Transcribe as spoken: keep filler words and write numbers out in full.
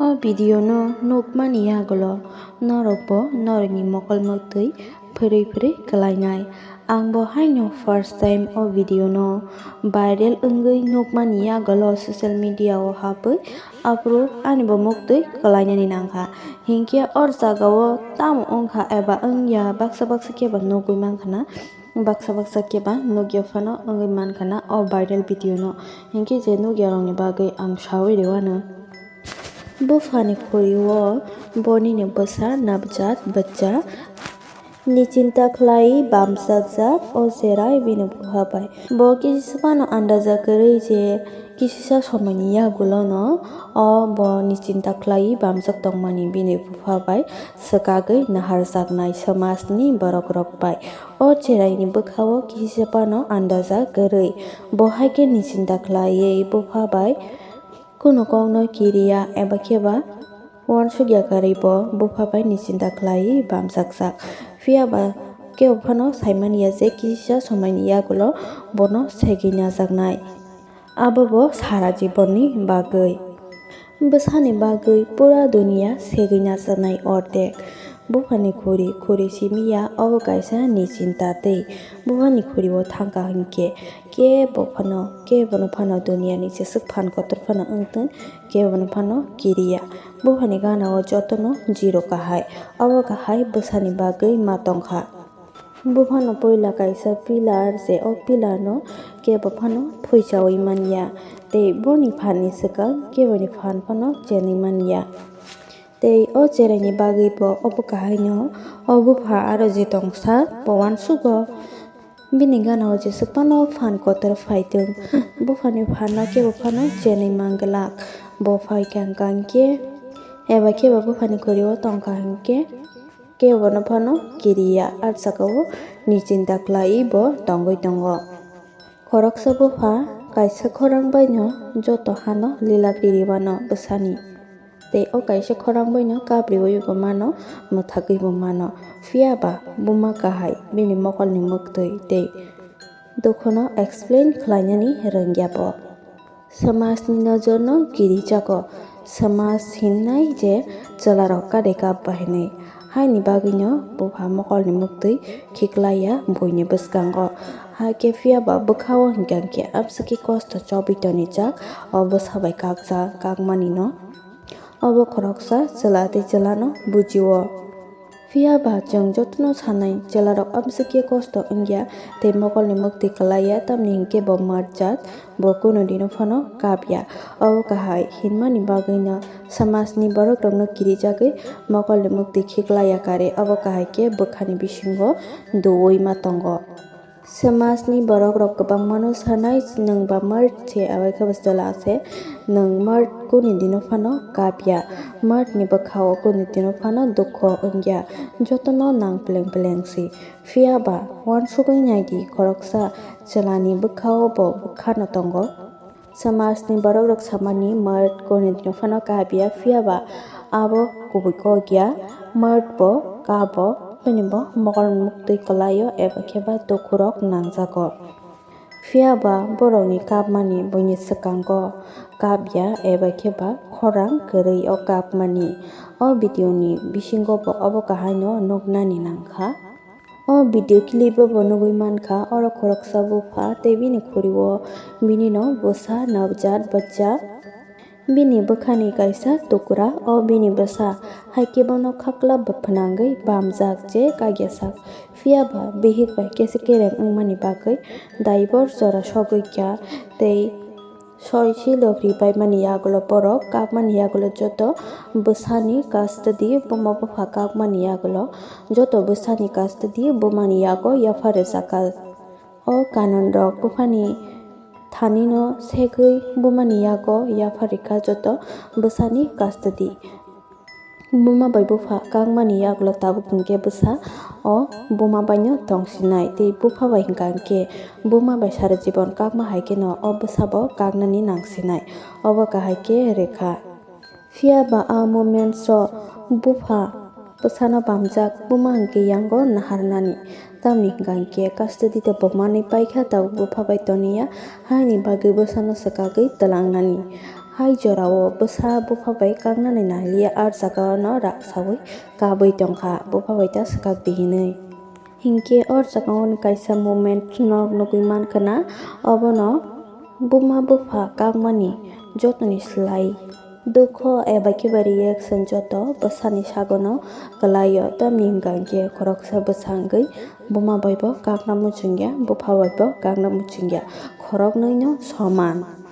O video no nukmani yagulo norok bo norokni mokol mwktwi phwrwi phwrwi kwlainai. Ang bo haino first time o video no viral wngwi nukmani yagulo social media o hapwi aphuru ani bo mwktwi kwlainani nangkha. Hinkhe o jagao tamo wngkha eba wngya baksa baksa khe ba nugwi mankha na. Baksa baksa khe ba nugya phano wngwi mankha na o viral video no. Hinkhe je nugya rokni bagwi ang sawi rwano. Buphani khuri-o bonini bwsa nabjat bwcha ni chinta khlai bamsajak o cherai bini bupha bai. Bo kisisa phano andaja kwrwi je kisisa somoini yagulono o boni chinta khlai bamjak tongmani bini bupha bai swkagwi naharjaknai samajni borok rok bai. O cheraini bwkha-o kisisa phano andaja kwrwi. Bo hai khe ni chinta khlaiwi bupha bai kunu kokno kiriya eba khe ba uansukya karwi bo bupha bai ni chinta khlaiwi bamjakjak. Phiya ba kebo phano saimanya je kisa somoini yagulo bono segwi najaknai. Abo bo sara jibonni bagwi. Bwsani bagwi pura duniya segwi najaknai ordek. Buphani khuri, khuri simi ya, obo kaisa ni chinta tei. Buphani khuri-o thangkha hinkhe, kebo phano, kebono phano duniyani jeswk phan kotor phano wngthung, kebono phano kiriya. Buphani gana-o jotono zero kahai, obo kahai bwsani bagwi ma tongkha. Buphano puila kaisa pillar, je o pillar no kebo phano phuichawi manya, tei boni phan ni swkang keboni phan phano chenwi manya. Tei o cheraini bagwi bo obo kahaino o bupha aro je tongsa bo uansugo. Bini gana-o jeswk phano phan kotor phaithung, buphani phanno kebo phano chenwi manglak. Bo phaikha hwnkha hinkhe eba khe bo buphani khuri-o tongkha hinkhe kebono phano kiriya, ah jagao ni chinta khlaiwi bo tongwi tongo. Khoroksa bupha kaisa khorang baino joto hano lila kiri mano bwsani. Tei o kaisa khorang baino kapriwi bo mano, mwthagwi bo mano. Phiya ba buma kahai bini mokolni mwktwi tei dukhono explain khlainani rwngya bo. Samajni nojorno kirijago. Samaj hinnai je chwlarok kadai kap bahainai. Haini bagwino bupha mokolni mwktwi khiklaiya buini bwskango. Hakhe phiya ba bwkhao hinkha hinkhe amswkhe kosto chobwi tonijak o bwsa bai kakjak kakmanino. Obo khoroksa chwla tei chwlano bujio. Phiya ba chwng jotono sanai, chwlarok amswkhe kosto wngya tei mokolni mwktwi kwlaiya, tamni hinkhe bo marjak, bo kunu dino phano kapya. Obo kahai hinmani bagwino samajni borokrokno kirijagwi mokolni mwktwi khiklaiya kare. Obo kahai khe bwkhani bisingo duui ma tongo. Samajni borokrok kwbangmano sanai, "Nwng ba mart se, abai khe bo chwla se, nwng mart kuni dino phano kapya, martni bwkhao kuni dino phano dukho wngya, jotono nang pleng pleng si." Phiya ba uansugwi nai di, khoroksa chwlani bwkhao bo bwkhano tongo. Samajni borokrok samani mart kuni dino phano kapya, phiya ba abo kubui kok ya, mart bo kabo, bini bo mokol muktwi kwlaio eba khe ba dukhurok nangjago. Phiya ba borokni kapmani buini swkango kapya eba khe ba khorang kwrwi o kapmani. O video ni bisingo bo obo kahaino nuknani nangkha. O video clip o bo nugwi mankha, oro khoroksa bupha tei bini khuri-o bini no bwsa nabjat bwchak. Bini bwkhani kaisa tukra o bini bwsa, hai khe bono khakla bw-, phnangwi bamjak je kagyasak. Phiya ba bihik bai kesa kereng wngmani bagwi daibor jora sogwi kha tei Soi silok ripaimani yagulo borok kakmani yagulo joto bwsani custody buma bupha kakmani yagulo joto bwsani custody bumani yago yapha rwjakha. O kanunrok buphani thanino segwi bumani yago yapha rwkha joto bwsani custody. Buma bai bupha kakmani yagulo tabuk hinkhe bwsa o buma baino tongsinai tei bupha bai hinkha hinkhe buma bai sara jibon kakma hai kheno o bwsa bo kaknani nangsinai, obo kahai khe rwkha. Phiya ba a moments o bupha bwsano bamjak buma hinkhe yango naharnani, tamni hinkha hinkhe custody tei bo manwi paikha tabuk bupha bai toniya, haini bagwi bwsano swkagwi twlangnani. Hai jorao bwsa bupha bai kaknani naliya, ar jagao no rak sawi kabwi tongkha, bupha bai ta swkak di hinwi. Hinkhe o jagao ni kaisa moment no nugwi mankha na, obono buma bupha kakmani jotoni slai dukho eba khe ba reaction joto bwsani sagono kwlaio, tamni hwnkha hinkhe khoroksa bwsa wngwi buma bai bo kakna muchungya, bupha bai bo kakna muchungya, khoroknwi no soman.